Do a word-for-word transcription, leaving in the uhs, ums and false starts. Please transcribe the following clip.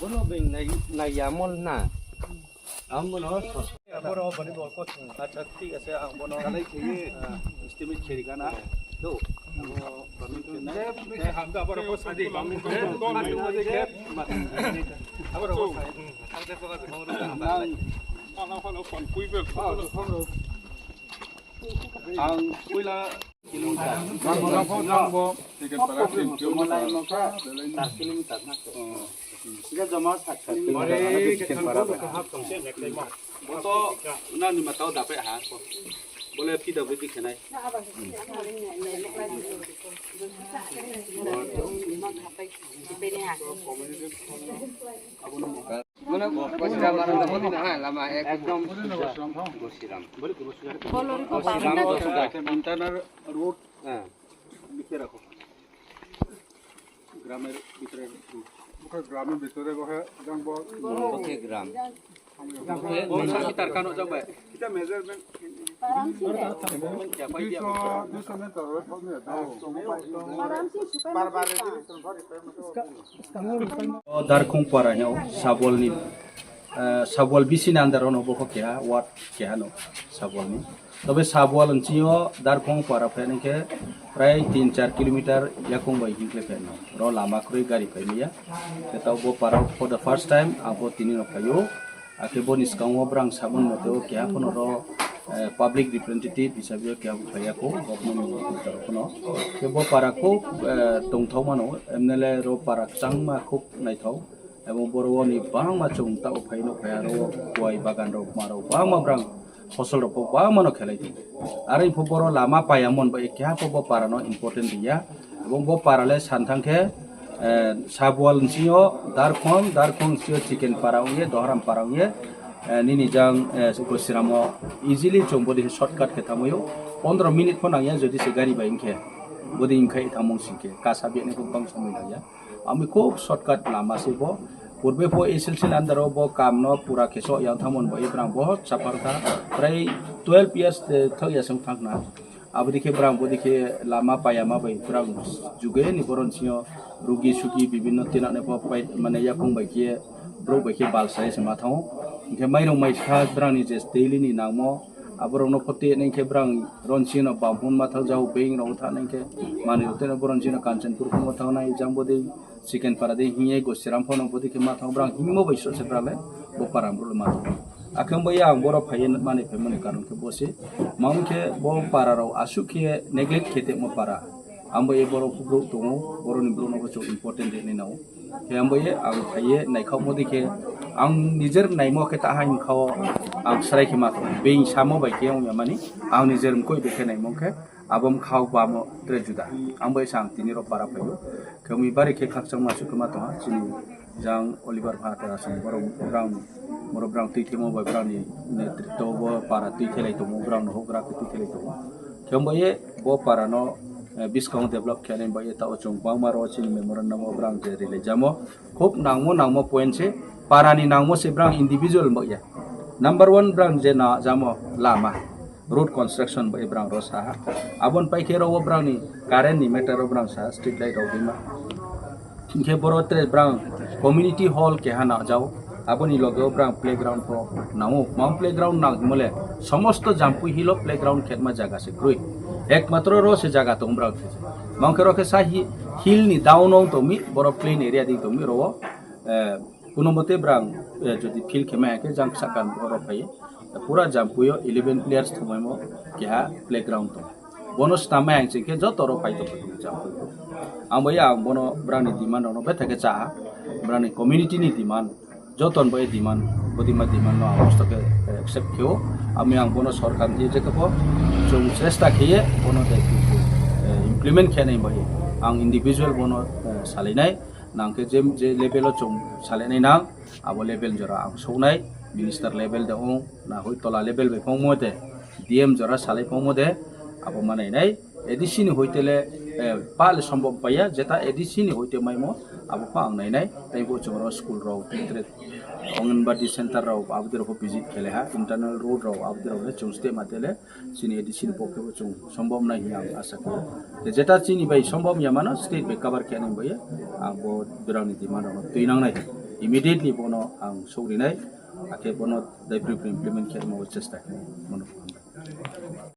Bono beng nai, nai yamol na. Ang bono so- Boro bani bol ko chung. Acha, thik ase, ang bono kalai kheye, ah, estimate kheri gana. Do. Ang bono bani tu nai. Hamda boro ko sadi. Bani tu nai. Boro ko sadi. Ang te ko ba. Nang. Pala pala pan kui be. Ang puila Boto nani matao dape ha ko. Bole P W D khenai. Mane Gosiram ano lama ekdom Gosiram. Internal road. হ্যাঁ। গ্রামের ভিতরে। গ্রামের ভিতরে বহে জঙ্গল। বহে গ্রাম। বংশ কি তার কানো জঙ্গল? এটা মেজারমেন্ট। দুইশো, দুইশো metre. Darkhong para hino Sabol ni, eh, Sabol bisi ni under ono bo keha ward keha no Sabol ni. Tobe Sabol nchio Darkhong para phai nangkhe prai tin char kilometer yakung bai hinkle phai no. Ro lama kwrwi gari phai maya. Khe tao bo para for the first time abo tini no phaio. Akhe boni swkango brang sabon mote o keha phano ro, eh, public representative hisabe o keha bo phaiya ko, government ni torof phano. Khe bo para khub, eh, tongthok mano, M L A ro para kwchangma khub naithok. Abo boro ni bangma chwng tao phai no phai aro kuai bagan rok ma rok bangma brang fosol rok bo bangma no khelai tongo. Aro info boro lama paya mon bai keha bo para no important ya. Abo bo para le san thang khe, eh, Sabwal nsingo Darkhong, Darkhong nsingo Chicken para ongye, Doharam para ongye, eh, nini jang, eh, Gosiramo easily chwng bodi shortcut khe tamo yo. Pondro minute pho nangya jodi se gari bai wngkhe. Bodi wngkhe tamo singkhe. Kasa bini khe bang samui nangya. Ami khub shortcut lama se bo. Purbe pho S L C under o bo kam no pura khe so yang tamo bo ibrang bo chapar kha. Prai twelve years de thok ya song thang na. Abodi khe brang bodi khe lama paya ma bai brang juge ni boron singo rugi sugi bibinno tinane pho pai mane yakung bai khe bro bai khe bal sai se ma thango. Hingkhe mairung mai kha brang ni je daily ni nangmo aborok no phote nang khe brang ron sino bamhun ma thang jau beng rok tha nang khe mani rok teno boron sino Kanchanpur phungo thang nai jang bodi Chicken para de hingye Gosiram phono bodi khe ma thang brang hingmo bai so se brale bo param rule ma thang. Akheng bai ang boro phaiye mani phaimani karon khe bo se. Mangkhe bo para rok asuk khe neglect khe temo para. Ang bai boro bro tongo, boro ni bro no bo chok important de ni nao. Khe ang bai ang phaiye naikhok modi khe ang nijer naimo khe ta hain khao ang srai khe ma thang. Beng samo bai khe ang yamani ang nijer mkoi bai khe naimo khe. Abom khao bamo tre juda. Ang bai sang tini ro para phaio. Khe umi bari khe khakchang ma sukuma tonga. Chini jang Oliver Pha tera song borok brang, borok brang twi themo bai brang ni netrito bo para twi thelai tongo, brang no hokra khe twi thelai tongo. Khe bai bo para no, eh, biskang develop khe nai bai ta ochung bangma ro chini memorandum o brang je rilai jamo. Khub nangmo nangmo point se, para ni nangmo se brang individual bo ya. Number one brang je na jamo lama, road construction bo brang ro saha. Abon pai khe ro brang ni current ni matter ro brang saha, street light rok bima. Hingkhe boro tre brang community hall keha na jao. Aboni loge o brang playground pho nango. Mang playground nang himole somosto Jampui hilo playground khetma jaga se kroi. Ekmatro ro se jaga tong brang. Mang khe ro khe sa hi-, hill ni down o tongmi, boro plain area di tongmi ro o. Eh, kuno mote brang, eh, jodi field khe maya khe jang sakan borok phai, eh, pura Jampui o eleven players thumai mo keha playground tong. Bono stamai ang chingkhe joto rok phai tong Jampui. Ang bai ang bono brang ni demand rok no bethake cha, brang ni community ni demand, joton bai demand, bodima demand no ang mosto khe, eh, accept kheo. Ami ang bono sorkar ni je khe bo chung chesta kheye bono de, eh, implement khe nai bai ang individual bono, eh, salai nai. Nang khe je, je level o chwng salai nai nang, abo level jora ang soknai, minister level de ong, na hoi tola level bai phongmo de, D M jora salai phongmo de, abo manai nai. A D C ni hoi tele, eh, pa le sombom paiya, jeta A D C ni hoi te maimo, abo pha ang nai nai. Tai bo chwng ro school rok, tre Anganwadi center rok, abo de rok visit khele ha, internal road rok, abo de rok le chwng ste ma tele, Chini A D C ni pokhe bo chwng sombom nai hwnwi ang asa khlaio. Tei jeta chini bai sombom ya mano state bai cover khe nang bai ang bo borokni demand rok no twi nang nai. immediately bono ang sogrinai, akhe bono daiphri implement khe mo chesta khe mono.